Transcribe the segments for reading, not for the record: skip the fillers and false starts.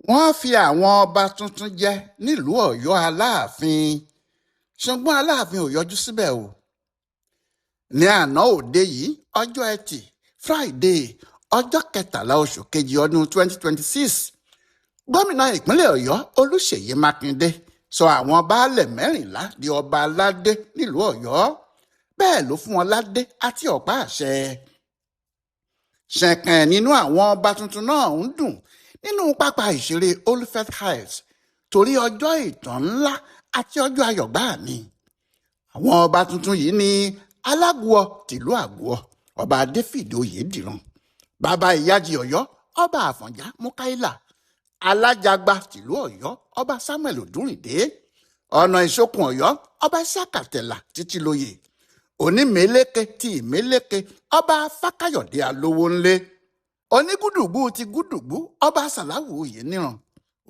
Wọ́n fi àwọn ọba tuntun jẹ nílùú Ọ̀yọ́ Aláàfin, ṣùgbọ́n Aláàfin ò yọjú síbẹ̀ o. Ní àná òde yìí, ọjọ́ Ẹtì Friday, ọjọ́ 13 oṣù kejì ọdún 2026, gómìnà ìpínlẹ̀ Ọ̀yọ́ Olúṣèyí Mákindé sọ àwọn baálẹ̀ 14 di ọba aládé nílùú Ọ̀yọ́. Bẹ́ẹ̀ ló fún wọn ládé àti ọ̀pá àṣẹ. Ṣẹ̀kẹ̀ nínú àwọn ọba tuntun náà ń dùn nínú pápá ìṣeré Olufed Heights torí ọjọ́ ìtàn ńlá àti ọjọ́ ayọ̀ gbáà ni. Àwọn ọba tuntun yìí ni Alágùọ tìlú Àgùọ, Ọba David Oyèdìran, Bàbá Ìyájì Ọ̀yọ́, Ọba Àfọ̀njá Mukaila, Alájàgbà tìlú Ọ̀yọ́, Ọba Samuel Odúrìndé, Ọ̀nà Ìṣokùn Ọ̀yọ́, Ọba Isiaka Títílóyè, Onímẹ̀lẹ́kẹ̀ ti Ìmẹ̀lẹ́kẹ̀, Ọba Fákáyọ̀dé Alówónlé, Onígúdùgbù ti Gúdùgbù, Ọba Sàláwù Oyèníran,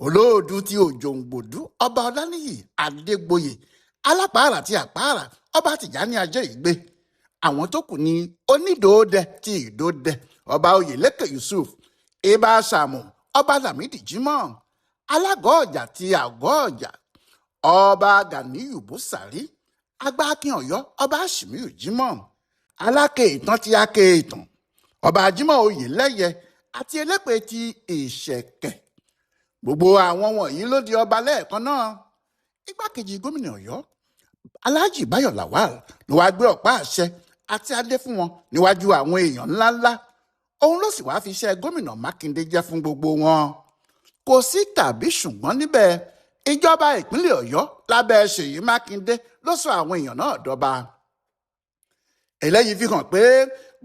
Olóòdù ti Òjòǹgbòdú, Ọba Ọláníyì Adégbòye, Alápàárà ti Àpáàrà, Ọba Tìjání Ajéìgbé. Àwọn tó kù ní Onídòódẹ ti Ìdódẹ, Ọba Oyèlékè Yusuf, Ibà Sàmù, Ọba Lámìdí Jimoh, Alágọ̀ Ọjà ti Àgọ́ Ọjà, Ọba Ganiyu Búsàrí, Agbákin Ọ̀yọ́, Ọba Àṣìmíyù Jimoh, Aláké Ìtàn ti Aké Ìtàn, Ọba Jimoh Oyèlẹ́yẹ àti Elépè ti Ìṣẹ̀kẹ̀. Gbogbo àwọn wọ̀nyí ló di ọba lẹ́ẹ̀kan náà. Igbákejì gómìnà Ọ̀yọ́, Alhaji Báyọ̀ Lawal, ló wáá gbé ọ̀pá àṣẹ àti adé fún wọn níwájú àwọn èèyàn ńláńlá. Òun ló sì wáá fi iṣẹ́ gómìnà Mákindé jẹ́ fún gbogbo wọn. Kò sí tàbí ṣùgbọ́n níbẹ̀, ìjọba ìpínlẹ̀ Ọ̀yọ́ lábẹ́ Ṣèyí Mákindé ló sọ àwọn èèyàn náà dọba. Eléyìí fi hàn pé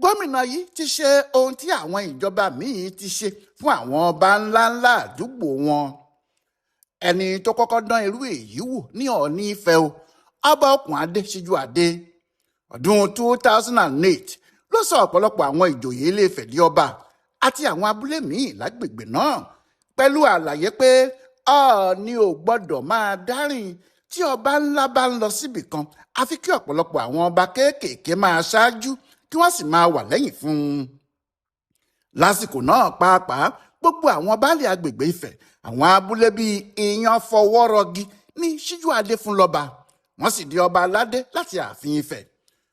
gómìnà yìí ti ṣe ohun tí àwọn ìjọba míì ti ṣe fún àwọn ọba ńláńlá àdúgbò wọn. Ẹni tó kọ́kọ́ dán irú èyí wò ní Ọ̀ọ̀ni Ifẹ̀ o, Ọba Okùnadé Síjúadé. Ọdún 2008 ló sọ ọ̀pọ̀lọpọ̀ àwọn ìjòyè Ilé Ifẹ̀ di ọba àti àwọn abúlé míì lágbègbè náà, pẹ̀lú àlàyé pé Ọ̀ọ̀ni ò gbọ́dọ̀ máa dárìn tí ọba ńlá bá ń lọ síbì kan, àfi kí ọ̀pọ̀lọpọ̀ àwọn ọba kéékèèké máa ṣáájú kí wọ́n sì máa wà lẹ́yìn fún un. Lásìkò náà pàápàá, gbogbo àwọn baálé agbègbè Ifẹ̀, àwọn abúlé bíi Ìyàn Fọwọ́rọ́gí ní Síjúadé fún lọ́ba, wọ́n sì di ọba aládé láti ààfin Ifẹ̀.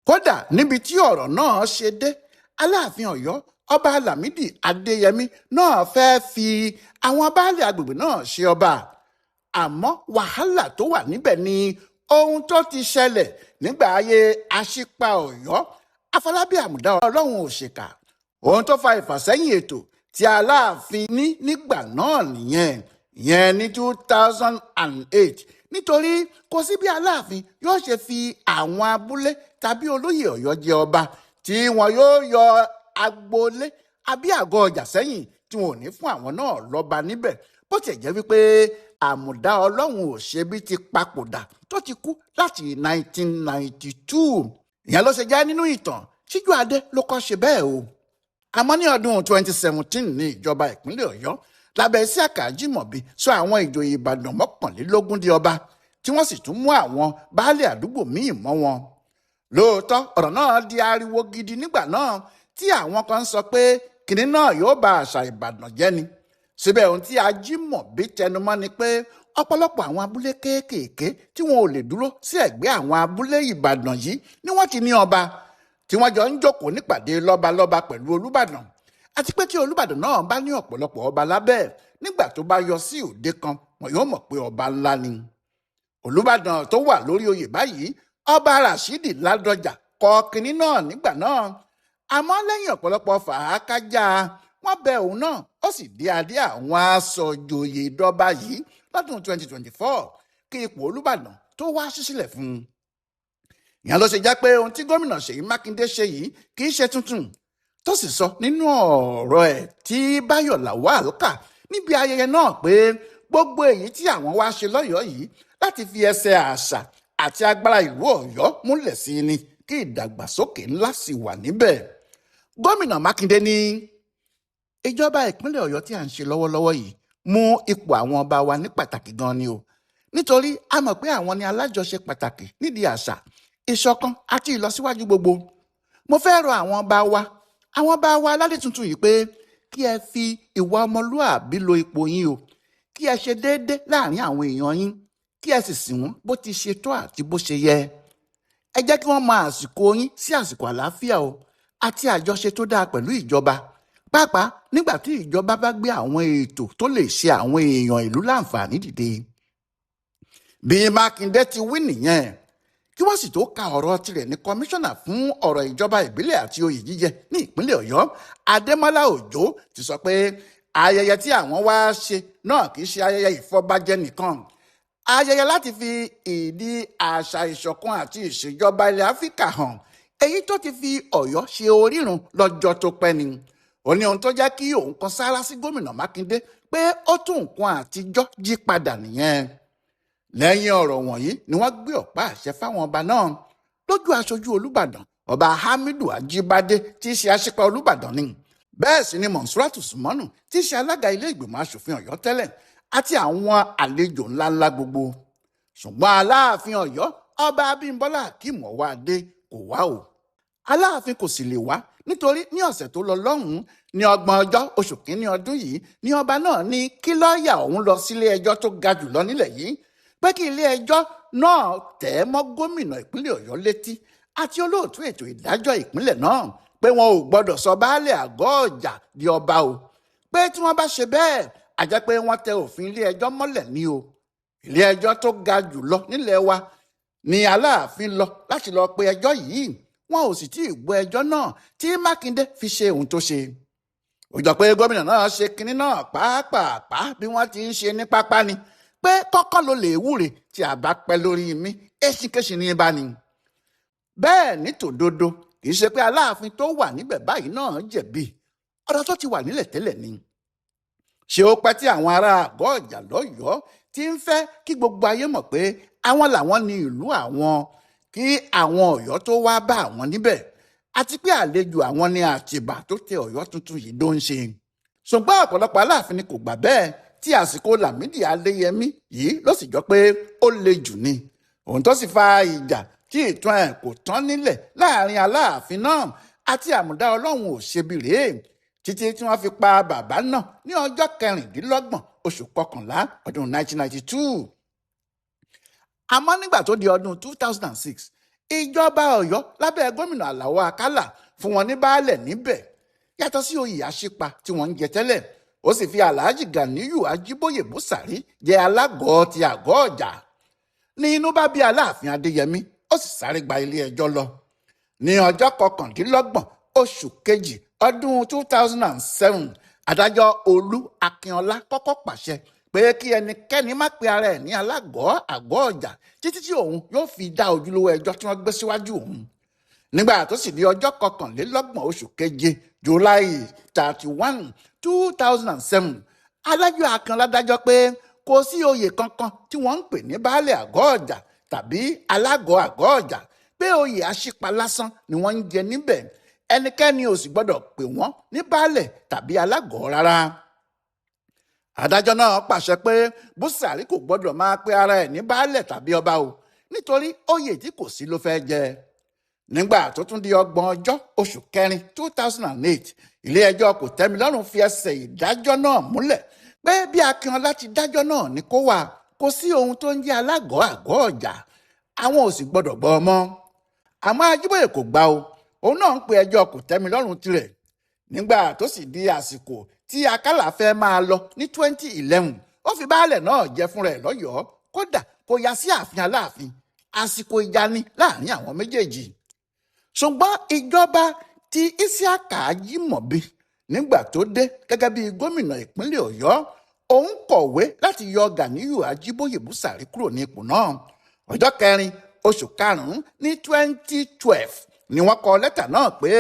Kódà níbi tí ọ̀rọ̀ náà ṣe dé, Aláàfin Ọ̀yọ́, Ọba Lámìdí Adéyẹmí náà fẹ́ẹ́ fi àwọn baálé agbègbè náà ṣe ọba. Àmọ́ wàhálà tó wà níbẹ̀ ni ohun tó ti ṣẹlẹ̀ nígbà ayé Aṣípa Ọ̀yọ́, Afọlábí Àmùdá Ọlọ́run Òṣèkà. Ohun tó fa ìfàsẹ́yìn ètò tí Aláàfin ní nígbà náà nìyẹn, ìyẹn ní 2008, nítorí kò sí bí Aláàfin yóò ṣe fi àwọn abúlé tàbí olóyè Ọ̀yọ́ jẹ ọba tí wọn yóò yọ agboolé àbí àgọ́ ọjà sẹ́yìn tí wọn ò ní fún àwọn náà lọ́ba níbẹ̀. Bó tiẹ̀ jẹ́ wípé Àmùdá Ọlọ́run Òṣèbí ti papòdà tó ti kú láti 1992. Ìyẹn ló ṣe jẹ́ nínú ìtàn, Síjúadé ló kọ́ ṣe bẹ́ẹ̀ o. Àmọ́ ní ọdún 2017 ní ìjọba ìpínlẹ̀ Ọ̀yọ́ lábẹ́ Isiaka Ajímọ̀bí sọ àwọn ìjòyè Ìbàdàn 21 di ọba, tí wọ́n sì tún mú àwọn baálé àdúgbò míì mọ́ wọn. Lóòótọ́ ọ̀rọ̀ náà di ariwo gidi nígbà náà, tí àwọn kan ń sọ pé kinní náà yóò ba àṣà Ìbàdàn jẹ́ ni. Síbẹ̀ ohun tí Ajímọ̀bí tẹnumọ́ ni pé ọ̀pọ̀lọpọ̀ àwọn abúlé kéékèèké tí wọn ò lè dúró sí ẹ̀gbẹ́ àwọn abúlé Ìbàdàn yìí ni wọ́n ti ní ọba, tí wọ́n jọ ń jókòó nípàdé lọ́balọ́ba pẹ̀lú Olúbàdàn. Àti pé tí Olúbàdàn náà bá ní ọ̀pọ̀lọpọ̀ ọba lábẹ́, nígbà tó bá yọ sí òde kan, wọn yóò mọ̀ pé ọba ńlá ni. Olúbàdàn tó wà lórí oyè báyìí, Ọba Rashidi Ládọjà, kọ kinní náà nígbà náà. Àmọ́ lẹ́yìn ọ̀pọ̀lọpọ̀ fàákájà, wọ́n bẹ òun náà, ó sì dé adé àwọn aṣọjoyè dọ́ba yìí lọ́dún 2024 kí ipò Olúbàdàn tó wá ṣí sílẹ̀ fún un. Ìyẹn ló ṣe jẹ́ pé ohun tí gómìnà Ṣèyí Mákindé ṣe yìí kì í ṣe tuntun, tó sì sọ nínú ọ̀rọ̀ ẹ̀ tí Báyọ̀ Lawal kà níbi ayẹyẹ náà pé gbogbo èyí tí àwọn wá ṣe lọ́yọ̀ọ́ yìí láti fi ẹsẹ̀ àṣà àti agbára ìlú Ọ̀yọ́ múlẹ̀ sí ni, kí ìdàgbàsókè ńlá sì wà níbẹ̀. Gómìnà Mákindé ní ìjọba ìpínlẹ̀ Ọ̀yọ́ tí à ń ṣe lọ́wọ́lọ́wọ́ yìí mú ipò àwọn ọba wa ní pàtàkì gan ni o, nítorí a mọ̀ pé àwọn ni alájọṣe pàtàkì nídìí àṣà, ìṣọ̀kan àti ìlọsíwájú gbogbo. Mo fẹ́ rọ àwọn ọba wa, àwọn ọba wa aládé tuntun yìí pé kí ẹ fi ìwà ọmọlúàbí lo ipò yín o, kí kí ẹ ṣe déédé láàrin àwọn èèyàn yín, kí ẹ sì sìn wọ́n bó ti ṣe tó àti bó ṣe yẹ. Ẹ jẹ́ kí wọ́n mọ àsìkò yín sí àsìkò àlàáfíà o àti àjọṣe tó dáa pẹ̀lú ìjọba, pàápàá nígbà tí ìjọba bá gbé àwọn ètò tó lè ṣe àwọn èèyàn ìlú láǹfààní dìde. Bí Mákindé ti wí nìyẹn, kí wọ́n sì tó ka ọ̀rọ̀ tirẹ̀ ní kọmíṣánná fún ọ̀rọ̀ ìjọba ìbílẹ̀ àti oyè jíjẹ ní ìpínlẹ̀ Ọ̀yọ́, Adémọ́lá Òjó, ti sọ pé ayẹyẹ tí àwọn wá ṣe náà kì í ṣe ayẹyẹ ìfọbajẹ nìkan, ayẹyẹ láti fi ìdí àṣà ìṣọ̀kan àti ìṣèjọba ilẹ̀ Áfíríkà hàn, èyí tó ti fi Ọ̀yọ́ ṣe orírun lọ́jọ́ tó pẹ́ ni. Ó ní ohun tó jẹ́ kí òun kan sáárá sí gómìnà Mákindé pé ó tún nǹkan àtijọ́ jí padà nìyẹn. Lẹ́yìn ọ̀rọ̀ wọ̀nyí ni wọ́n gbé ọ̀pá àṣẹ fáwọn ọba náà lójú aṣojú Olúbàdàn, Ọba Hamidu Ajíbádé, tí í ṣe aṣípa Olúbàdàn ni. Bẹ́ẹ̀ sì ni Monsuratu Sumonu, tí í ṣe alága ilé ìgbìmọ̀ asòfin Ọ̀yọ́ tẹ́lẹ̀, àti àwọn àlejò ńláńlá gbogbo. Ṣùgbọ́n Aláàfin Ọ̀yọ́, Ọba Abímbọ́lá Akeem Ọwọ́adé, kò wá o. Aláàfin kò sì lè wá nítorí ní ọ̀sẹ̀ tó lọ lọ́hùn-ún, ní 30 ọjọ́ oṣù kínní ọdún yìí, ní ọba náà ní kí lọ́ọ̀yà òun lọ sílé ẹjọ́ tó ga jù lọ nílẹ̀ yìí, pé kí ilé ẹjọ́ náà tẹ̀ ẹ́ mọ́ gómìnà ìpínlẹ̀ Ọ̀yọ́ létí àti olóòtú ètò ìdájọ́ ìpínlẹ̀ náà pé wọn ò gbọ́dọ̀ sọ baálé àgọ́ ọjà di ọba o, pé tí wọ́n bá ṣe bẹ́ẹ̀, a jẹ́ pé wọ́n tẹ òfin ilé ẹjọ́ mọ́lẹ̀ ní o. Ilé ẹjọ́ tó ga jù lọ nílẹ̀ wa ni Aláàfin lọ láti lọ pe ẹjọ́ yìí. Wọn ò sì tí ì gbọ́ ẹjọ́ náà tí Mákindé fi ṣe ohun tó ṣe. Ó jọ pé gómìnà náà ṣe kinní náà pàápàá bí wọ́n ti ń ṣe ní pápá ni, pé kọ́kọ́ ló lè wúre tí a bá pẹ́ lórí mi, èsìkéṣì ní bá ní. Bẹ́ẹ̀ ní tòdodo, kì í ṣe pé Aláàfin tó wà níbẹ̀ báyìí náà jẹ̀bi, ọ̀rọ̀ tó ti wà nílẹ̀ tẹ́lẹ̀ ni. Ṣé ó pẹ́ tí àwọn ará àgọ́ ọjà lọ́yọ̀ọ́ ti ń fẹ́ kí gbogbo ayé mọ̀ pé àwọn làwọn ní ìlú àwọn, kí àwọn Ọ̀yọ́ tó wá bá àwọn níbẹ̀, àti pé àlejò àwọn ní Àtìbà tó tẹ Ọ̀yọ́ tuntun yìí ló ń ṣe. Ṣùgbọ́n ọ̀pọ̀lọpọ̀ Aláàfin ni kò gbà bẹ́ẹ̀, tí àsìkò Lámìdí Adéyẹmí yìí ló sì jọ pé ó le jù ni. Òun tó sì fa ìjà tí ìtàn ẹ̀ kò tán nílẹ̀ láàrin Aláàfin náà àti Àmùdá Ọlọ́run ò ṣebi rèé, títí tí wọ́n fi pa bàbá náà ní ọjọ́ 26 oṣù kọkànlá ọdún 1992. Àmọ́ nígbà tó di ọdún 2006, ìjọba Ọ̀yọ́ lábẹ́ gómìnà Àlàó Àkàlà fún wọn ní baálẹ̀ níbẹ̀, yàtọ̀ sí oyè àṣípa tí wọ́n ń jẹ tẹ́lẹ̀. Ó sì fi Alhaji Ganiyu Ajíbóyè Búsàrí jẹ alágọ̀ọ́ ti àgọ́ ọjà. Ní inú bá bí Aláàfin Adéyẹmí, ó sì sáré gba ilé ẹjọ́ lọ. Ní ọjọ́ 29 oṣù kejì ọdún 2007, adájọ́ Olú Akínọlá kọ́kọ́ pàṣẹ pé kí ẹnikẹ́ni má pe ara ẹ̀ ní alágọ̀ọ́ àgọ́ ọjà títí tí òun yóò fi dá ojúlówó ẹjọ́ tí wọ́n gbé síwájú òun. Nígbà tó sì di ọjọ́ 31 oṣù keje, July 31, 2007, adájọ́ Akínọlá dájọ́ pé kò sí oyè kankan tí wọ́n ń pè ní baálé àgọ́ ọjà tàbí alágọ̀ọ́ àgọ́ ọjà, pé oyè àṣípa lásán ni wọ́n ń jẹ níbẹ̀, ẹnikẹ́ni ò sì gbọ́dọ̀ pè wọ́n ní baálẹ̀ tàbí alágọ̀ọ́ rárá. Adájọ́ náà pàṣẹ pé Búsàrí kò gbọ́dọ̀ máa pe ara ẹ̀ ní baálẹ̀ tàbí ọba o, nítorí oyè tí kò sí ló fẹ́ jẹ. Nígbà tó tún di 30 ọjọ́ oṣù kẹrin 2008, ilé ẹjọ́ kòtẹ́milọ́rùn fi ẹsẹ̀ ìdájọ́ náà múlẹ̀ pé bí Akínọlá ti dájọ́ náà ní kó wà, kò sí ohun tó ń jẹ́ alágọ̀ọ́ àgọ́ ọjà, àwọn ò sì gbọ́dọ̀ gbọ́ ọmọ. Àmọ́ Ajíbóyè kò gbà o, òun náà ń pe ẹjọ́ kòtẹ́milọ́rùn tirẹ̀. Nígbà tó sì di àsìkò tí Akálà fẹ́ máa lọ ní 2011, ó fi baálẹ̀ náà jẹ fúnra ẹ̀ lọ́yọ̀ọ́, kódà kò yà sí ààfin Aláàfin. Àsìkò ìjà ni láàrin àwọn méjèèjì. Ṣùgbọ́n ìjọba ti Isiaka Ajímọ̀bí nígbà tó dé gẹ́gẹ́ bí gómìnà ìpínlẹ̀ Ọ̀yọ́, òun kọ̀wé láti yọ Ganiyu Ajíbóyè Búsàrí kúrò ní ipò náà. Ọjọ́ 4 oṣù karùn-ún ní 2012 ni wọ́n kọ lẹ́tà náà pé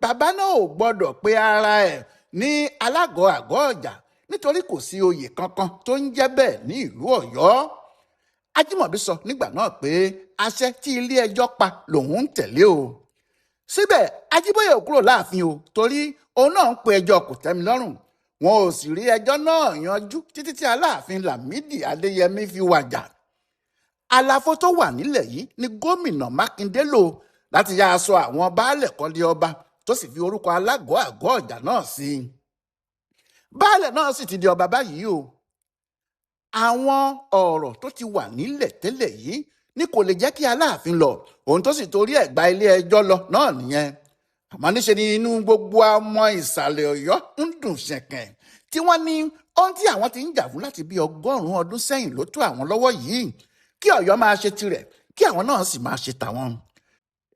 bàbá náà ò gbọ́dọ̀ pe ara ẹ̀ ní alágọ̀ọ́ àgọ́ ọjà nítorí kò sí oyè kankan tó ń jẹ́ bẹ́ẹ̀ ní ìlú Ọ̀yọ́. Ajímọ̀bí sọ nígbà náà pé àṣẹ tí ilé ẹjọ́ pa lòun ń tẹ̀lé o. Síbẹ̀ Ajíbóyè ò kúrò láàfin o, torí òun náà ń pe ẹjọ́ kòtẹ́milọ́rùn. Wọn ò sì rí ẹjọ́ náà yanjú títí tí Aláàfin Lámìdí Adéyẹmí fi wàjà. Àlàfo tó wà nílẹ̀ yìí ni gómìnà Mákindé lò láti yá aṣọ àwọn baálẹ̀ kan di ọba, tó sì fi orúkọ alágọ̀ọ́ àgọ́ ọjà náà sí i. Baálẹ̀ náà sì ti di ọba báyìí o. Àwọn ọ̀rọ̀ tó ti wà nílẹ̀ tẹ́lẹ̀ yìí ni kò lè jẹ́ kí Aláàfin lọ. Ohun tó sì torí ẹ̀ gba ilé ẹjọ́ lọ náà nìyẹn. Àmọ́ níṣe ni inú gbogbo ọmọ ìsàlẹ̀ Ọ̀yọ́ ń dùn ṣẹ̀kẹ̀, tí wọ́n ní ohun tí àwọn ti ń jà fún láti bí 100 ọdún sẹ́yìn ló tó àwọn lọ́wọ́ yìí, kí Ọ̀yọ́ máa ṣe tirẹ̀, kí àwọn náà sì máa ṣe tàwọn.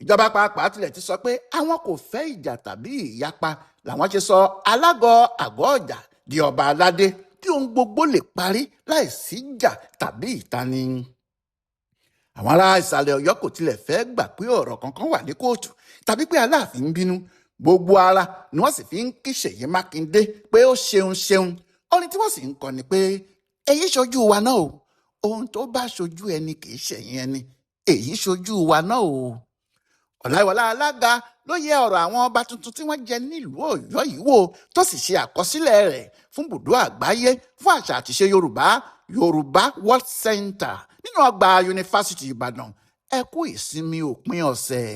Ìjọba pàápàá tilẹ̀ ti sọ pé àwọn kò fẹ́ ìjà tàbí ìyapa, làwọn ṣe sọ alágọ̀ àgọ́ ọjà di ọba aládé, kí ohun gbogbo lè parí láìsí ìjà tàbí ìtani. Àwọn ará ìsàlẹ̀ Ọ̀yọ́ kò tilẹ̀ fẹ́ gbà pé ọ̀rọ̀ kankan wà ní kóòtù tàbí pé Aláàfin ń bínú. Gbogbo ara ni wọ́n sì fi ń kí Ṣèyí Mákindé pé ó ṣeun ṣeun. Orin tí wọ́n sì ń kọ ni pé èyí ṣojú wa náà o, ohun tó bá ṣojú ẹni kì í ṣẹ̀yìn ẹni, èyí ṣojú wa náà o. Ọláìwọlá Alága ló yẹ ọ̀rọ̀ àwọn ọba tuntun tí wọ́n jẹ nílùú Ọ̀yọ́ yìí wò, tó sì ṣe àkọsílẹ̀ rẹ̀ fún bùdó àgbáyé fún àṣà àtiṣe Yorùbá, Yorùbá World Center, nínú ọgbà Yunifásitì Ìbàdàn. Ẹ kú ìsinmi òpin ọ̀sẹ̀.